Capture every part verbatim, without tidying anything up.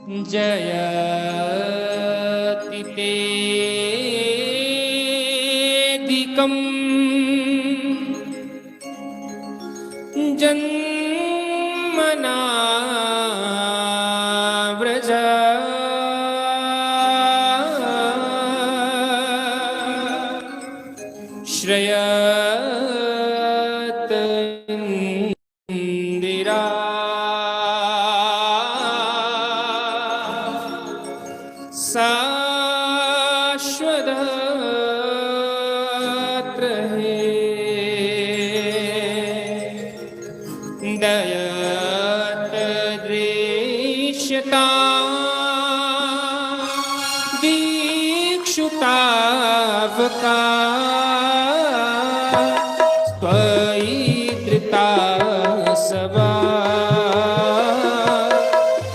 जयति तेऽधिकम् जन्मना व्रज। श्रयत इन्दिरा शाश्वतत्र हे। दयत दृश्यता दीक्षु तावका त्वयि धृता सभा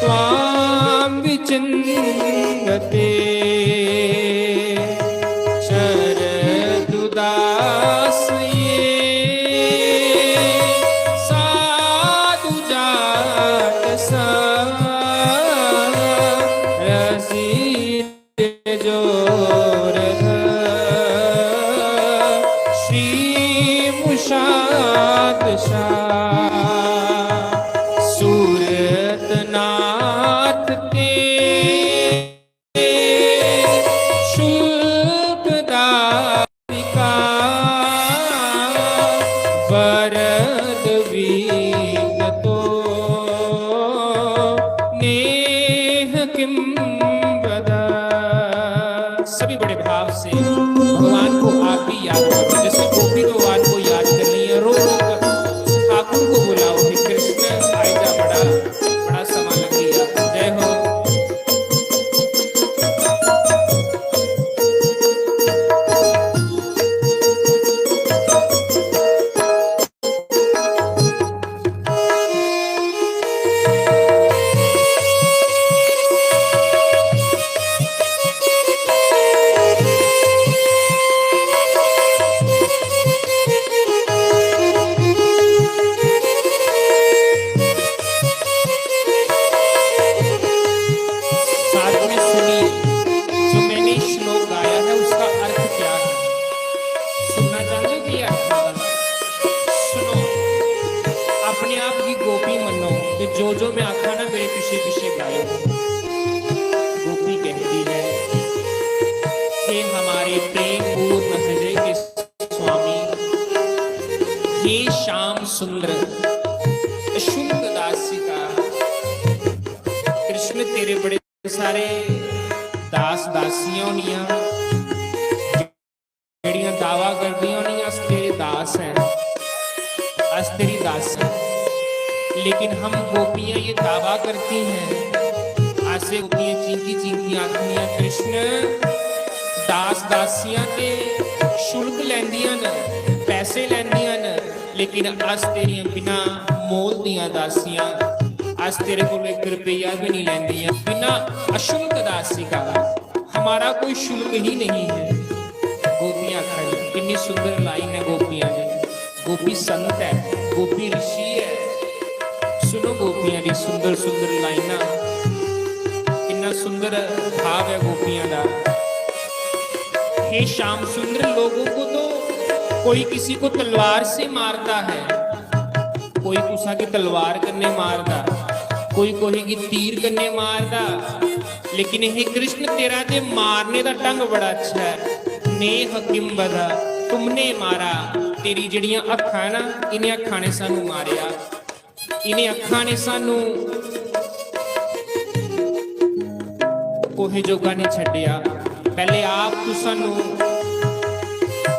त्वां विचिन्वते शरदुदास ये साधु जात सा रसी जोरध श्री मुषाद शाह सूरत नाथ ते शुल्क दायिका वरद वीनतो नेह किम वद। सभी बड़े भाव से भगवान को आप भी याद करो, जैसे गोपी भगवान को याद कर रही है। रो रो कर ठाकुर को बुलाओ, हे कृष्ण आइजा, बड़ा, बड़ा समा लग गया। जय हो। साथ में सुनिए, जो मैंने श्लोक गाया है, उसका अर्थ क्या है? सुनना चाहते हो कि ये अर्थ बताना? सुनो, अपने आप की गोपी मनो, तो जो जो मैं आखा ना, मेरे पीछे पीछे गायो। गोपी कहती है, हे हमारे प्रेम पूर्ण हृदय के स्वामी, हे श्याम सुंदर शुल्क दासिका, कृष्ण तेरे बड़े सारे दास दासियां होनियां, जेड़ियां दावा करदियां होनियां, "अस तेरे दास हैं, अस तेरी दास हैं।" लेकिन हम गोपियां ये दावा करती हैं, अस गोपियां चींकी चींकी आखदियां, "कृष्ण, दास दासियां ते शुल्क लैंदियां न, पैसे लैंदियां न, लेकिन अस तेरियां बिना मोल दियां दासियां, अस तेरे कोल एक रुपया भी नहीं लैंदियां, बिना अशुल्क दासिका, हमारा कोई शुल्क ही नहीं है।" गोपियां आखन, कितनी सुंदर लाइन है गोपियां दी। गोपी संत है, गोपी ऋषि है। सुनो गोपियां दी सुंदर सुंदर लाइनां, कितना सुंदर भाव है गोपियां दा। हे श्याम सुंदर, लोगों को तो कोई किसी को तलवार से मारता है, कोई कुसा की तलवार कन्ने मारदा, कोई कोहे की तीर कन्ने मारदा, लेकिन हे कृष्ण, तेरा ते मारने दा ढंग बड़ा अच्छा है। नेह किम वध तुमने मारा, तेरी जेड़ियां अखां ना, इन्हें अखां ने सानू मारया, इन्हें अखां ने सानू कोहे जोगा नहीं छड्या। पहले आप तू सानू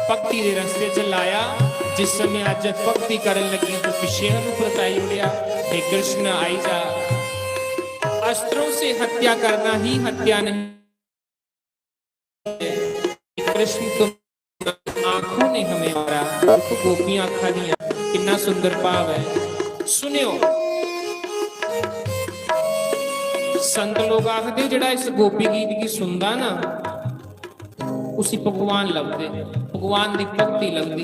भक्ति दे रस्ते च लाया, जिस समय अज भक्ति करन लगी तो पिछे सानू परताई उड़या। हे कृष्ण, आई जा। अस्त्रों से हत्या करना ही हत्या नहीं। कृष्ण तुम आंखों ने हमें मारा। देखो गोपियां आखा दियां, कितना सुंदर भाव है। सुनियो, संत लोग आखदे, जेड़ा इस गोपी गीत की सुनदा ना, उसी भगवान लभदे, भगवान दी भक्ति लभदी।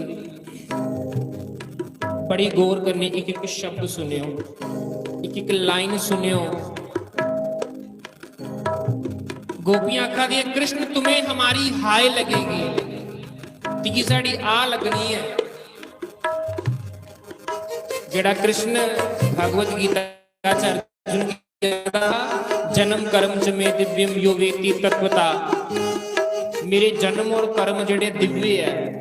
बड़ी गौर करनी, एक एक शब्द सुनियो, एक एक लाइन सुनियो। गोपियां आखा दियां, "कृष्ण, तुम्हें हमारी हाय लगेगी, तिगी साड़ी आ लगनी है।" जेड़ा कृष्ण भगवत गीता च अर्जुन गी कहदा, "जन्म कर्म च में दिव्यम यो वेत्ति तत्वता।" मेरे जन्म और कर्म जेड़े दिव्य है,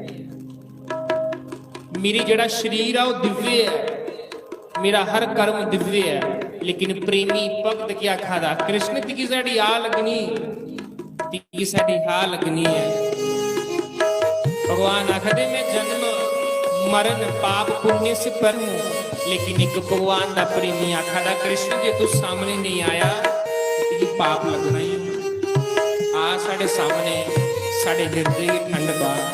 मेरी जेड़ा शरीर है वो दिव्य है, मेरा हर कर्म दिव्य है, लेकिन प्रेमी भक्त क्या आखा दा, "कृष्ण, तिगी साड़ी आ लगनी, तिगी साड़ी हा लगनी है।" भगवान आखदे, "मैं जन्म मरण पाप पुण्य से पर हूं।" लेकिन एक भगवान दा प्रेमी आखा दा, "कृष्ण, जे तू सामने नहीं आया, तो तुझे पाप लगना ही है। आ साढ़े सामने, साढ़े हिरदे गी ठंड पा।" आहा।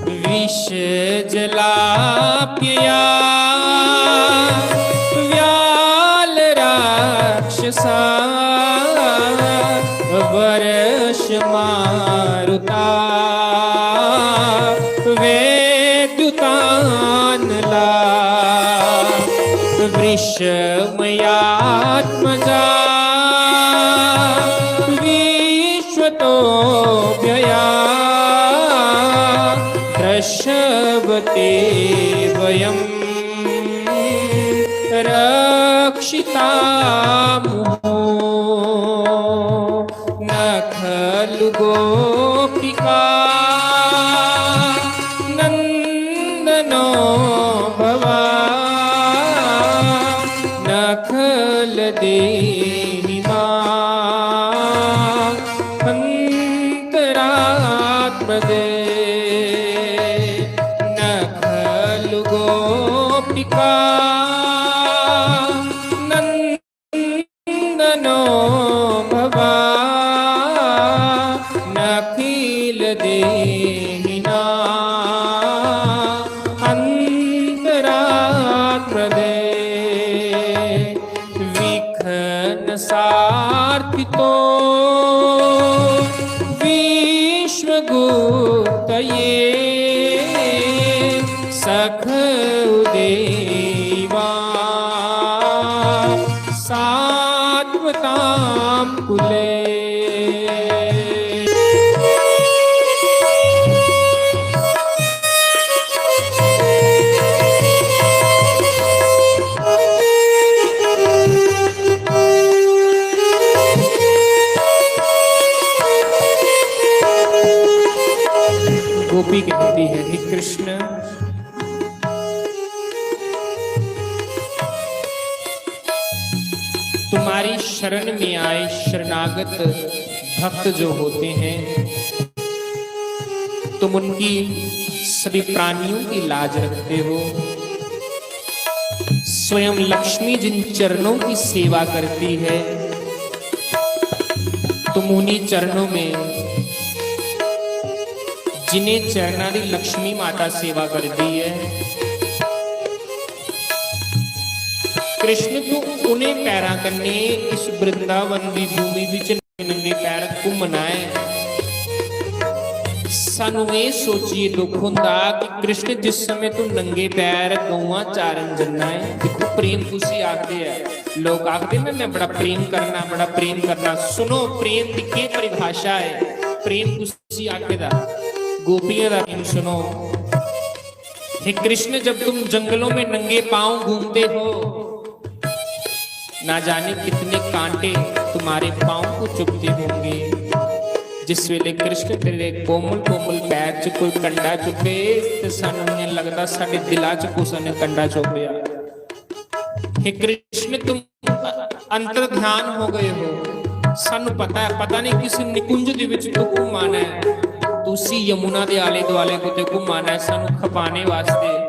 विष जलाप्यया व्याल राक्षसा वर्ष मारुता वेद्युतानला। वृषमयात्मजा विश्वतो व्यया दृश्यवते वयं रक्षिता मुहुः। न खलु गोपिका नन्दनो भवा न खल देहि मा अन्तरात्मदे। न खलु गोपिका नन्दनो भवा न खील देहिना अन्तरात्मदे। विघ्न सार्थितो विश्वगुप्तये सख उदेवा सात्वतां कुले। गोपी कहती है, हे कृष्ण, तुम्हारी शरण में आए शरणागत भक्त जो होते हैं, तुम उनकी, सभी प्राणियों की लाज रखते हो। स्वयं लक्ष्मी जिन चरणों की सेवा करती है, तुम उन्हीं चरणों में, जिन्हें चरणा दी लक्ष्मी माता सेवा करती है, कृष्ण, तू उन्हें पैरां कन्नै इस वृंदावन दी भूमि विच नंगे पैर घूमना है। सानू एह् सोचियै दुख होंदा कि कृष्ण, जिस समय तू नंगे पैर गौआं चारन जन्ना है, दिक्खो, प्रेम कुसी आखदे ऐ। लोक आखदे ना, "मैं बड़ा प्रेम करना, बड़ा प्रेम करना।" सुनो, प्रेम दी केह् परिभाशा है, प्रेम कुसी आखदे दा? गोपियां दा प्रेम सुनो। हे कृष्ण, जब तुम जंगलों में नंगे पांव घूमते हो, ना जाने कितने कांटे तुम्हारे पांव को चुभते होंगे। जिस वेले कृष्ण तेरे कोमल कोमल पैर च कोई कंडा चुभे, ते सानू इयां लगदा साडे दिला च कुसै ने कंडा चुभया। हे कृष्ण, तुम अंतर ध्यान हो गए हो। सानू पता है, पता नहीं किस निकुंज दे विच तू घुमाना है, तू उसी यमुना दे आले दुआले कुते घुमाना है सानू खपाने वास्ते।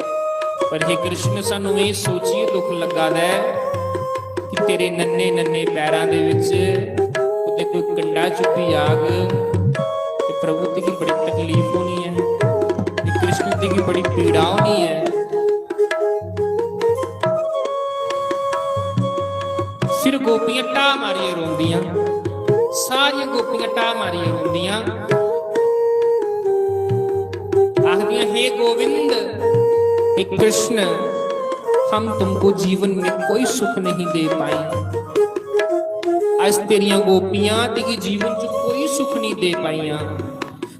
पर हे कृष्ण, सानू ये सोचिए दुख लगा दा है कि तेरे नन्ने नन्ने पैरां दे विच कुते कोई कंडा चुभी आग, ते प्रभु, तेरी बड़ी तकलीफ होनी है, ते कृष्ण, तेरी बड़ी पीड़ा होनी है। फिर गोपियां टाह मारियै रोंदियां, सारियां गोपियां टाह मारियै रोंदियां, आखदियां, "हे गोविंद, हे कृष्ण, हम तुमको जीवन में कोई सुख नहीं दे पाई।" अस तेरियां गोपियां, तेरी जीवन च कोई सुख नहीं दे पाइयां।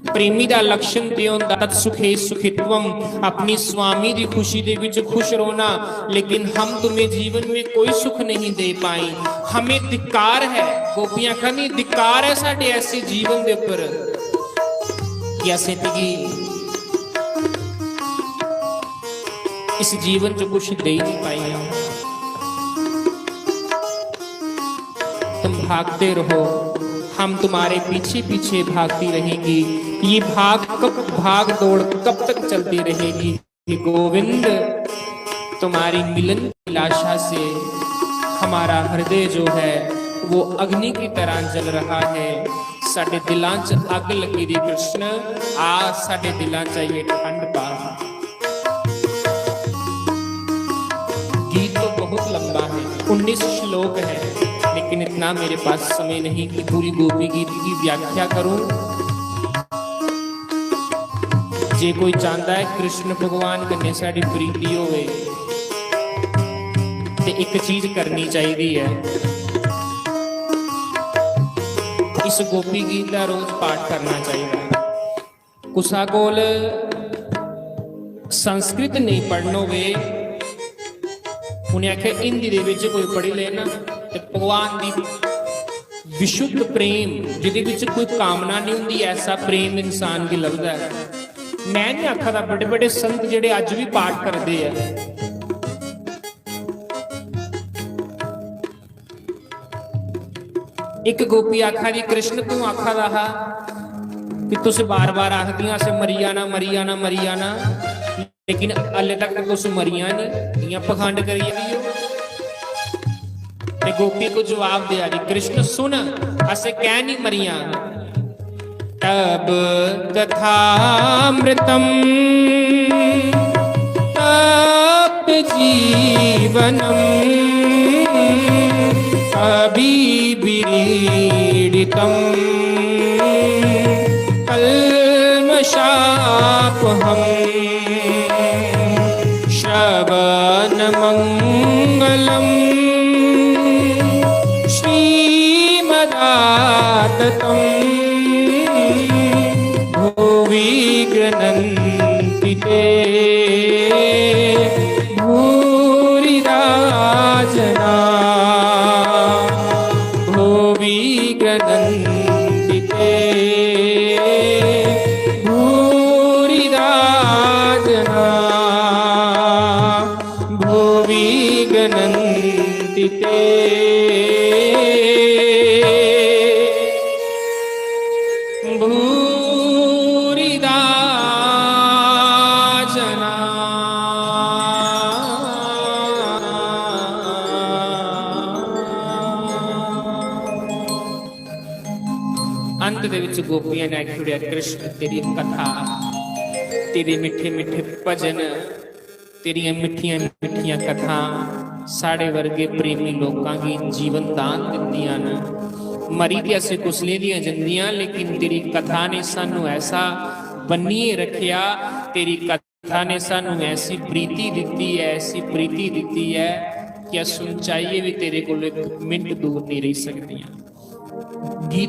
प्रेमी दा लक्षण ते होंदा तत् सुखे सुखित्वम, अपनी स्वामी दी खुशी दे विच खुश रोना। लेकिन हम तुम्हें जीवन में कोई सुख नहीं दे पाए। हमें धिक्कार है, गोपियां कहनी, धिक्कार है साडे ऐसे जीवन दे ऊपर कि असें तुगी इस जीवन च कुछ दे ही नहीं पाए। तुम भागते रहो, हम तुम्हारे पीछे पीछे भागती रहेंगी। ये भाग कब, भाग दौड़ कब तक चलती रहेगी? हे गोविंद, तुम्हारी मिलन की लाशा से हमारा हृदय जो है वो अग्नि की तरह जल रहा है। साडे दिलां च अग लगी दी कृष्ण, आ साडे दिलां च ये ठंड पा। गीत तो बहुत लंबा है, उन्नीस श्लोक है, लेकिन इतना मेरे पास समय नहीं कि पूरी गोपी गीत की व्याख्या करूं। जे कोई चाहता है कृष्ण भगवान कन्नै साडी प्रीति होवे, ते एक चीज करनी चाहिदी है, इस गोपी गीत का रोज पाठ करना चाहिए। कुसा कोल संस्कृत नहीं पढ़न होवे, उन्हें आख्या हिंदी दे विच कोई पढ़ी लेना, ते भगवान दी विशुद्ध प्रेम, जिदे विच कोई कामना नहीं हुंदी, ऐसा प्रेम इंसान गी लभदा है। मैं नहीं आखा दा, बड़े बड़े संत जेड़े अज भी पाठ करदे ऐ। एक गोपी आखा दी, कृष्ण तू आखा दा हा कि तुस बार बार आखदियां असें मरी जाना, मरी जाना, मरी जाना, लेकिन हल्ले तक तुस मरियां नहीं, इयां पखंड करी दी हो। ते गोपी को जवाब देआ दी, कृष्ण सुन, असें कैं नहीं मरियां। तब कथामृतम तप्त जीवनम कवि विरीडितम कल्मषापहम श्रवण मंगलम श्रीमदाततम भुवि गृह्णन्ति ते भूरिदा जना। भुवि गृह्णन्ति ते भूरिदा जना। भुवि गृह्णन्ति ते भूरिदा जना। अंत दे विच गोपियां ने आखी ओड़ेआ, कृष्ण तेरी कथा, तेरे मिट्ठे मिट्ठे भजन, तेरियां मिट्ठियां मिट्ठियां कथां साढ़े वर्गे प्रेमी लोकां गी जीवन दान दिंदियां न। मरी ते असें कुसले दियां जंदियां, लेकिन तेरी कथा ने सानू ऐसा बन्नियै रखेआ, तेरी कथा ने सानू ऐसी प्रीति दित्ती ऐ, ऐसी प्रीति दित्ती ऐ कि अस सुन चाहिए भी तेरे कोल इक मिंट दूर नहीं रही सकदियां। गीत